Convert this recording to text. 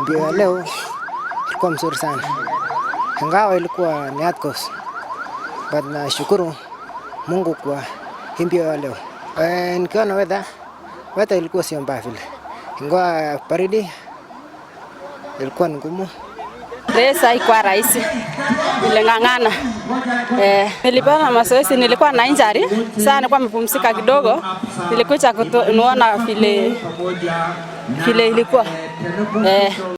Mbio ya leo ilikuwa mzuri sana, ingawa ilikuwa ni hard course, but nashukuru Mungu kwa hii mbio ya leo. Nikiona weather ilikuwa sio mbaya vile, ingawa baridi ilikuwa ni ngumu. Race haikuwa rahisi, niling'ang'ana. Nilipata mazoezi, nilikuwa na injury sasa, nilikuwa nimepumzika kidogo, nilikuja kuona vile vile ilikuwa.